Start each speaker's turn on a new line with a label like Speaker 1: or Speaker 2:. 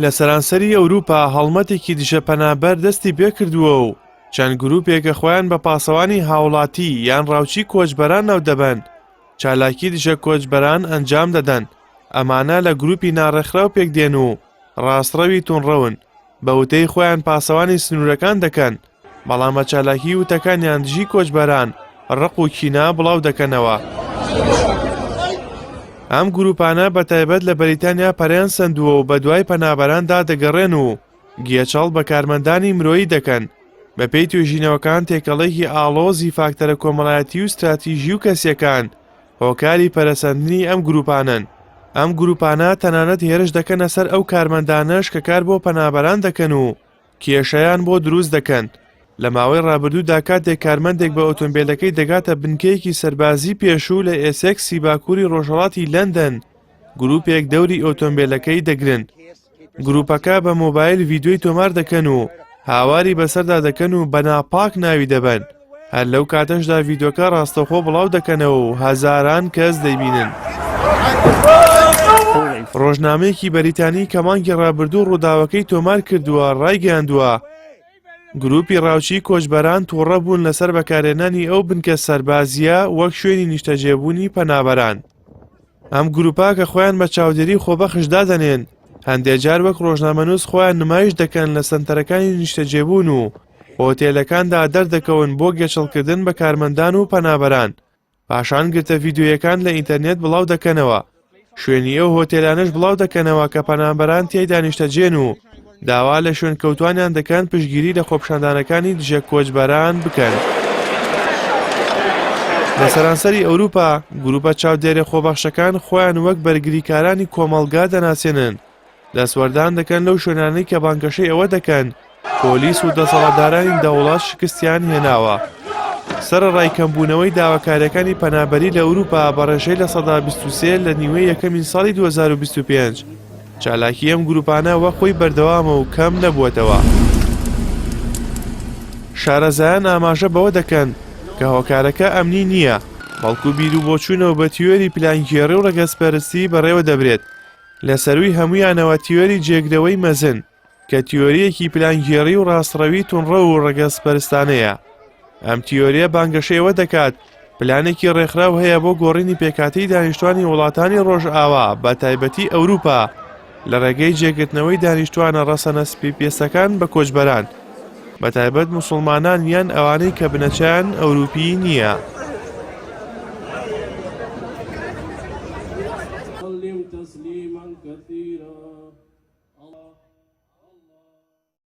Speaker 1: لە سەرانسەری ئەوروپا هەڵمەتێکی دژە پەنابەر دەستی پێکردووە و چەند گروپێک کە خۆیان بە پاسەوانی هاوڵاتی یان ڕاوچی کۆچبەران ناودەبەن چالاکی دژە کۆچبەران ئەنجام دەدەن ئەمانە لە گروپی ناڕێکخراو پێکدێن و ڕاستڕەوی توندڕەون بە وتەی خۆیان پاسەوانی سنوورەکان دەکەن، بەڵام بە چالاکیی وتەکانیان دژی کۆچبەران ڕق و کینە بڵاو دەکەنەوە. ئەم گرووپانە بە تایبەت لە بەریتانیا پەرەیان سەندووە و بەدوای پەنابەراندا دەگەڕێن و گێچەڵ بە کارمەندانی مرۆیی دەکەن. بەپێی توێژینەوەکان تێکەڵەیەکی ئاڵۆزی فاکتەرە کۆمەڵایەتی و ستراتیژی و کەسییەکان هۆکاری پەرەسەندنی ئەم گرووپانەن. ئەم گرووپانە تەنانەت هێرش دەکەنە سەر ئەو کارمەندانەش کە کار بۆ پەنابەران دەکەن و کێشەیان بۆ دروست دەکەن. لە ماوەی ڕابردوودا کاتێک کارمەندێک بە ئۆتۆمبێلەکەی دەگاتە بنکەیەکی سەربازی پێشوو لە ئێسێکسی باکووری ڕۆژهەڵاتی لەندەن، گرووپێک دەوری ئۆتۆمبێلەکەی دەگرن. گروپەکە بە مۆبایل ڤیدیۆی تۆمار دەکەن و هاواری بەسەردا دەکەن و بە ناپاک ناوی دەبەن، هەر لەو کاتەشدا ڤیدیۆکە ڕاستەوخۆ بڵاو دەکەنەوە و هەزاران کەس دەیبینن. ڕۆژنامەیەکی بەریتانی کە مانگی ڕابردوو ڕووداوەکەی تۆمار کردووە ڕایگەیاندووە، گروپی ڕاوچی کۆچبەران تووڕە بوون لەسەر بەکارهێنانی ئەو بنکە سەربازییە وەک شوێنی نیشتەجێبوونی پەنابەران. ئەم گروپە کە خۆیان بە چاودێری خۆبەخش دادەنێن، هەندێک جار وەک ڕۆژنامەنووس خۆیان نمایش دەکەن لە سەنتەرەکانی نیشتەجێبوون و هۆتێلەکاندا دەردەکەون بۆ گێچەڵکردن بە کارمەندان و پەنابەران، پاشان گرتە ڤیدیۆیەکان لە ئینتەرنێت بڵاو دەکەنەوە. شوێنی ئەو هۆتێلانەش بڵاو دەکەنەوە کە پەنابەران تیایدا نیشتەجێن و داوا لە شوێنکەوتوانیان دەکەن پشتگیری لە خۆپیشاندانەکانی دژە کۆچبەران بکەن. لە سەرانسەری ئەوروپا، گروپە چاودێرە خۆبەخشەکان خۆیان وەک بەرگریکارانی کۆمەڵگا دەناسێنن، دەستوەردان دەکەن لەو شوێنانەی کە بانگەشەی ئەوە دەکەن پۆلیس و دەسەڵاتدارانی دەوڵەت شکستیان هێناوە. سەرەڕای کەمبوونەوەی داواکارییەکانی پەنابەری لە ئەوروپا بە ڕێژەی 23% لە نیوەی یەکەمی ساڵی 2025، چالاکی ئەم گروپانە وەک خۆی بەردەوامە و کەم نەبووەتەوە. شارەزایان ئاماژە بەوە دەکەن کە هۆکارەکە ئەمنی نییە، بەڵکو بیروبۆچوونە و بە تیۆری پلانگێڕی و ڕەگەزپەرستی بەڕێوە دەبرێت، لە سەرووی هەموویانەوە تیۆری جێگرەوەی مەزن، کە تیۆرییەکی پلانگێڕی و ڕاستڕەوی توندڕەو و ڕەگەزپەرستانەیە. ئەم تیۆرییە بانگەشەی ئەوە دەکات پلانێکی ڕێکخراو هەیە بۆ گۆڕینی پێکهاتەی دانیشتوانی وڵاتانی ڕۆژئاوا بە تایبەتی ئەوروپا لە ڕێگەی جێگرتنەوەی دانیشتوانە ڕەسەنە سپیپێستەکان بە کۆچبەران بە تایبەت موسڵمانان یان ئەوانەی کە بنەچەیان ئەوروپی نییە.